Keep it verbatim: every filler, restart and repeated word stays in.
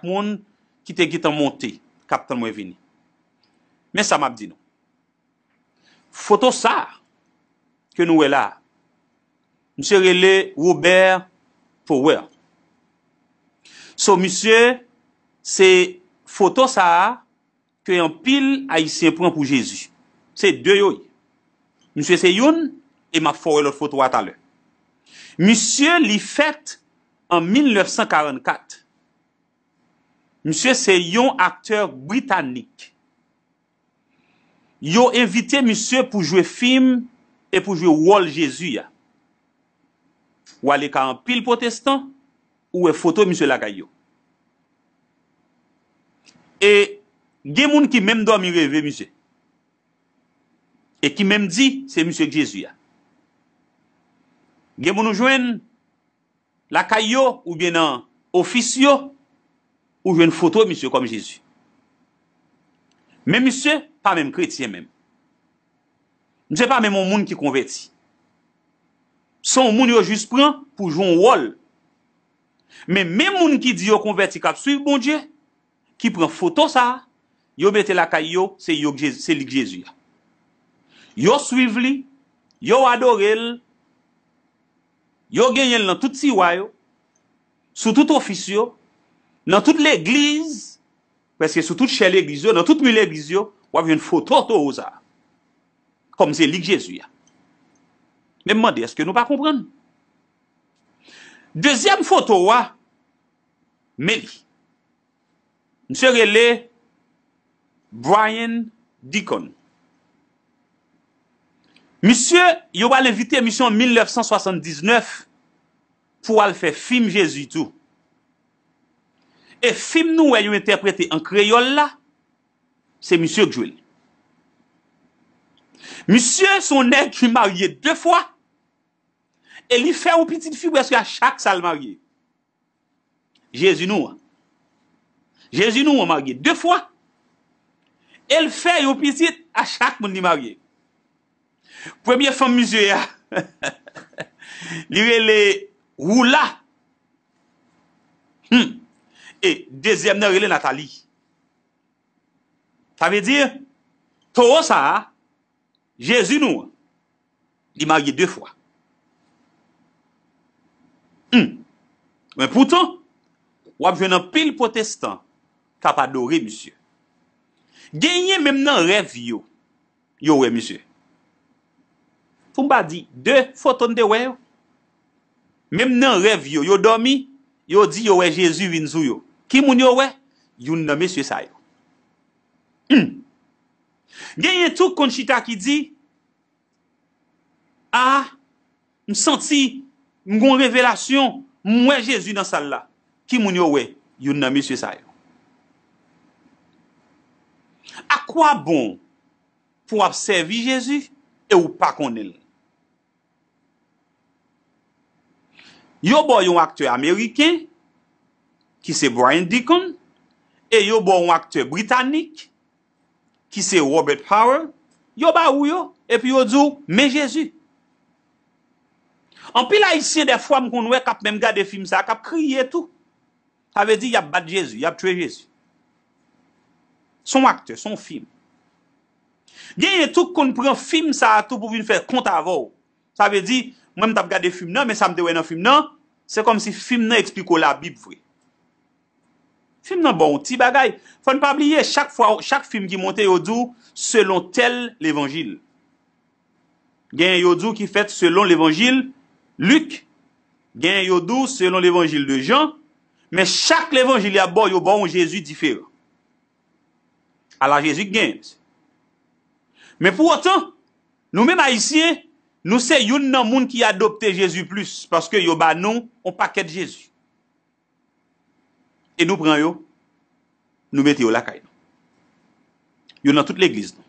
moun ki te gentan monte, k ap tann mwen vini. Men sa m ap di nou. Foto sa a ke nou wè la a, misye rele Robert Power. So, misye, se foto sa a ke anpil Ayisyen pran pou Jezi. Se de yo ye. Misye se youn, e m ap fè w wè lòt foto a talè. Misye, li fèt an mil nèf san karannkat. Misye se yon aktè britanik. Yo envite misye pou jwe fim e pou jwe wòl Jezi a. W ale ka anpil pwotestan, ou wè foto misye lakay yo. E gen moun ki menm dòmi reve misye. E ki menm di se misye k Jezi a. Gen moun ou jwenn lakay yo oubyen nan ofis yo, ou jwenn foto misye kòm Jezi. Men misye pa menm kretyen menm. Misye pa menm yon moun ki konvèti. Se yon moun yo jis pran pou jwe yon wòl. Men, men moun ki di yo konvèti k ap swiv Bondye, ki pran foto sa a, yo mete lakay yo, se yo k Jezi, se li k Jezi a. Yo swiv li, yo adore l, yo genyen l nan tout tiwa yo, sou tout ofis yo, nan tout legliz, prèske sou tout chè legliz yo, nan tout mi legliz yo, w ap jwenn foto towo sa a. Kòm se li k Jezi a. Men m mande, èske nou pa konprann? Dezyèm foto a, men li. Misye rele Brian Deacon. Misye, yo pral envite misye an mil nèf san swasanndiznèf pou al fè fim Jezi tou. E fim nou wè yo entèprete an kreyòl la, se misye k jwe l. Misye se yon nèg ki marye de fwa, e li fè yon pitit fi prèske a chak sa l marye. Jezi nou an. Jezi nou an marye de fwa. E l fè yon pitit a chak moun li marye. Premye fanm misye a, li rele Roula. Hmm. E dezyèm nan rele Nathalie. Sa vle di, towo sa a, Jezi nou an, li marye de fwa. Hmm. Men poutan, w ap jwenn anpil pwotestan k ap adore misye. Genyen menm nan rèv yo, yo wè misye. Pou m pa di de foto n te wè yo. Menm nan rèv yo, yo dòmi, yo di yo wè Jezi vin sou yo. Ki moun yo wè? Youn nan mesye sa yo. Hmm. Genyen tou k konn chita ki di, a, m santi, m gon revelasyon, m wè Jezi nan sal la. Ki moun yo wè? Youn nan mesye sa yo. A kwa bon pou w ap sèvi Jezi e ou pa konnen l? Yo ba w yon aktè ameriken, ki se Brian Deacon, e yo ba w yon aktè britanik, ki se Robert Power, yo ba ou yo, epi yo di w, men Jezi. Anpil Ayisyen, dèfwa, m konn wè k ap menm gade fim sa a, k ap kriye tou. Sa vle di, y ap bat Jezi, y ap tchwe Jezi. Se yon aktè, se yon fim. Genyen tou k konn pran fim sa a tou pou vin fè kont avè w. Sa vle di, mwen m t ap gade fim nan, men sa m te wè nan fim nan, se kòmsi fim nan eksplike w Labib vre. Fim nan ba w yon ti bagay. Fò n pa bliye, chak fwa, chak fim ki monte, yo di w, selon tèl levanjil. Genyen yo di w ki fèt selon levanjil Lik, genyen yo di w selon levanjil de Jan, men chak levanjil y ap ba w, yo ba w yon Jezi diferan. Ala Jezi k genyen, mesye. Men pou otan, nou menm Ayisyen, nou se youn nan moun ki adopte Jezi plis, paske yo ba nou yon pakèt Jezi. E nou pran yo, nou mete yo lakay nou. Yo nan tout legliz nou.